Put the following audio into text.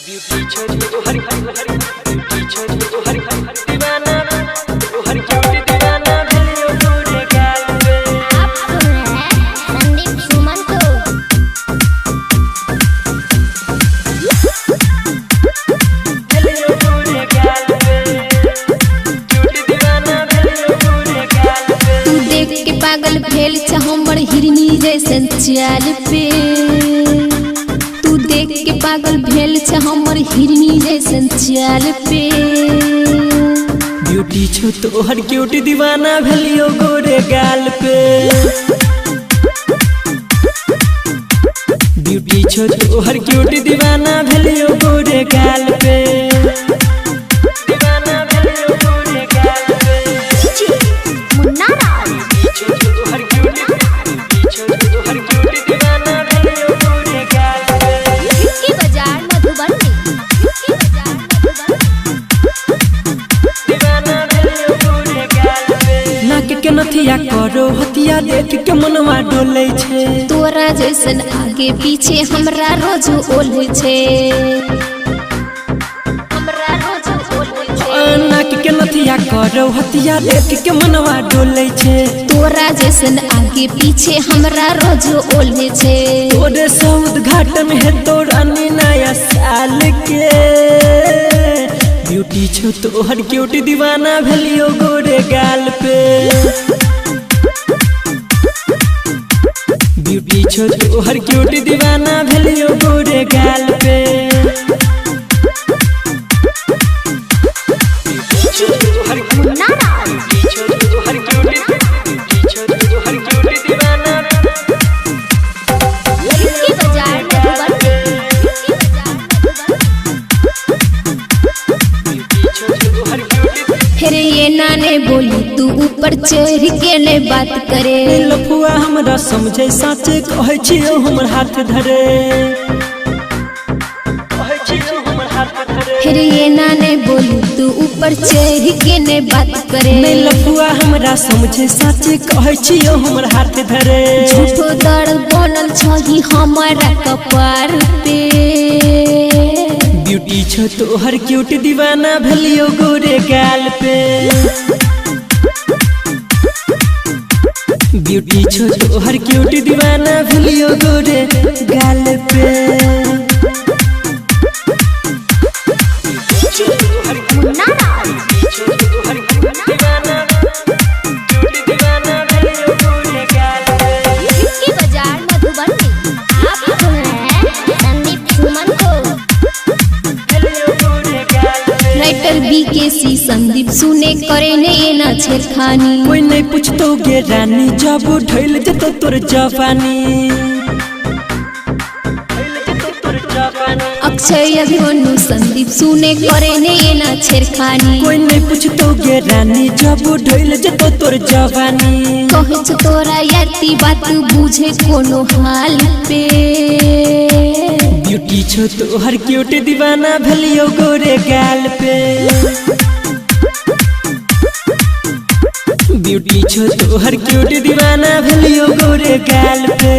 आप सुन रहे हैं संदीप सुमन को। तू देख के पागल भेल छ हमर हिरनी जैसन चाल पे। तू देख के पागल भेल छ हमर हिरनी जैसन चाल पे। ब्यूटी छो तोहर क्यूट दीवाना भेलियो गोरे गाल पे। ब्यूटी छो तोहर क्यूट दीवाना भेलियो गोरे गाल पे। दीवाना भेलियो गोरे गाल पे। मुन्ना राज। तोहर क्यूट, तोहर क्यूट दीवाना भेलियो गोरे गाल पे। के बाजार मधुबनी। के बाजार मधुबनी। नाक के नथिया करो हथिया देख के मनवा डोले छे। तोरा जैसन आगे पीछे हमरा रोज ओले छे। हमरा रोज ओले छे। नाक के नथिया करो हथिया देख के मनवा डोले छे। तोरा जैसन आगे पीछे हमरा रोज ओले छे। तोरे से उद्घाटन है तोरानी नया साल के। ब्यूटी छो तोहर क्यूट दीवाना भेलियो गोरे गाल पे। ब्यूटी छो तोहर क्यूट दीवाना भेलियो गोरे गाल पे। मुन्ना राज। के बाजार मधुबनी। के बाजार मधुबनी। फिर ये नाने बोली तू ऊपर चढ़ के ने बात करे। लफुआ हमरा समझे साचे कहै छियौ हमर हाथ धरे। कहै छियौ हमर हाथ धरे। फिर ये नाने बोली तू ऊपर चढ़ के ने बात करे। नहीं लफुआ हमरा समझे साचे कहै छियौ हमर हाथ धरे। झूठो दर्द बनल छही हमारा कपार पे। ब्यूटी छो तोहर क्यूट दीवाना भेलियो गोरे गाल पे। ब्यूटी छो तोहर क्यूट दीवाना भेलियो गोरे गाल पे। मुन्ना राज। के बाजार मधुबनी। आप सुन रहे हैं संदीप सुमन को। राइटर बी के सी संदीप सुने करे ने ये ना छेड़खानी। कोई नहीं पूछतो गे रानी जब ढल जतो तोर जवानी। अक्षय अभिमन्यु संदीप सुने करे ने ये ना छेड़खानी। कोई नहीं पूछतो गे रानी जब ढल जतो तोर जवानी। कहै छौ तोरा याती बात बुझे कोनो हाल पे। ब्यूटी छो तोहर क्यूट दीवाना भेलियो गोरे गाल पे। ब्यूटी छो तोहर क्यूट दीवाना भेलियो गोरे गाल पे।